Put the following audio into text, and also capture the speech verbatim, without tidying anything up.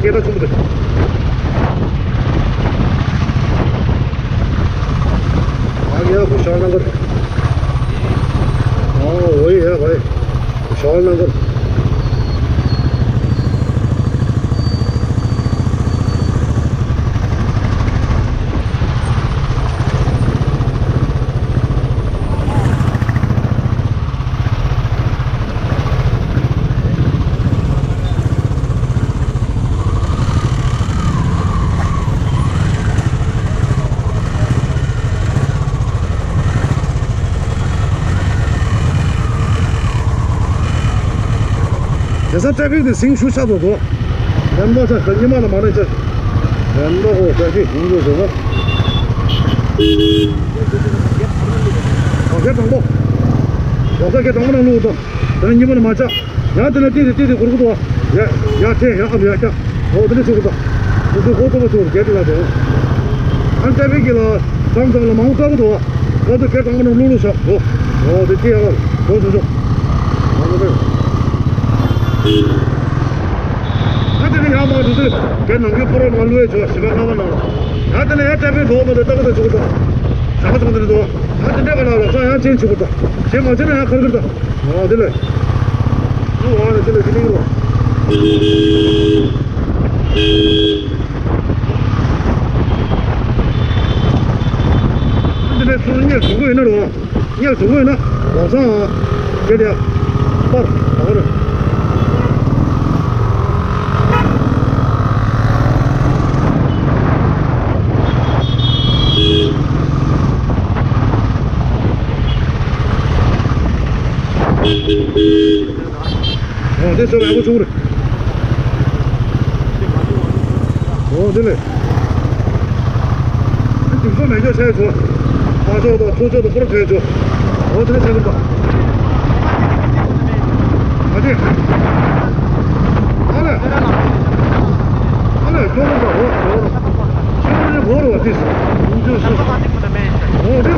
སྐད་གྲགས་ཆེན་པོ་དེ། ཨ་ཡ་བུ་ཤར་ནང་གར། ཨོ་ཝེ་ཡ་ཝེ། བུ་ཤར་ནང་གར། དེ་ས་ཊེ་ཕིག་དེ་ཟིང་ཤུགས་ཆག་འགྲོ་འདུག་རན་པོ་ཆ་ཉི་མ་ལ་མ་རེད་ཆ། རན་པོ་ཧོ་ཊེ་ཕིག་ཧུང་འགྲོ་བྱེད་པ། ཨོ་གེ་དང་པོ། ཨོ་ས་གེ་དང་པོ་ནང་བླུགས་དང་། དེ་ནས་གཉིས་པ་ནས་མ་ཆག་ཡང་དེ་ནས་ཏི་ཏི་ཏི་ཏི་གུར་གུ་དུ་བ། ཡ་ཡ་ཐེ་ཡ་ཨབ་ཡ་ཀྱ། ཨོ་དེ་ནས་ཆུ་གུ་དང་། དེ་ཚོ་ཧོ་ཏོ་བ་ཆུ་གུ་རྒྱལ་དེ་ལ་དེ། ཨན་ཏེ་བི་གི་ལ་ཙམ་ཙམ་ལ་མང་པོ་དཀའ་གི་དུ་བ། ཁོ་ཚོ་སྐད་གྲགས་མ་ནང་བླུག་བླུག་བཞག་ཨོ། ཨོ་དེ་ཏི་ཡ་ཨོ་ཆུ་ཆུ། ཨོ་དེ། ཨ་དེ་ནས་ཡང་མ་དུ་དེ་སྐད་ནང་གི་པོ་རོ་མ་བླུག་ཡ་ཆུ་བ་ཞི་བ་ལྔ་བ་ནང་། ཨ་དེ་ནས་ཡ་ཏེ་བི་དུ་བ་མ་དེ་ལྟ་གི་དུ་ཆུ་གུ་དང་། ཟ་མ་ཚང་དེ་ནས་དུ་བ། ཨ་དེ་འདྲ་ག་ལ་ལ་ཙང་ཡང་ཅན་ཆུ་གུ་དང་། ཞེ་མ་ཅན་ན་ཡང་ཁར་གི་དང་། ཨོ་དེ་ལས། ཨོ་ཨ་ནི་དེ་ལས་དེ་ནི་ཡོད། དེ་ནས་ཚུར་སྙེག་བྱུང་གི་ཡིན་ན་རོ། སྙེག་བྱུང་གི་ཡིན་ན་ལོ་སང་། དེ་ལས་པར་ད་ག་རེ། ཨོ་དེ་ཚོ་ཡག་པོ་བྱུང་རེད། ཨོ་དེ་ལས། དེ་དུས་ཚོད་མེད་ཅོག་བྱས་ཆོག་ཕ་ཕྱོགས་དང་ཚུར་ཕྱོགས་དང་པོར་བྱས་ཆོག་ཨོ་དེ་ལས་བྱས་ཐུབ་པ། ཨ་ཅེ། ཨ་ལས། ཨ་ལས་ཁྱོད་ལ་འགྲོ་འགྲོ་འགྲོ། ཁྱོད་ལ་འགྲོ་རོགས་དེ་སུ། ཡིན་ཆོག་སུ། ཨོ་དེ་ལ།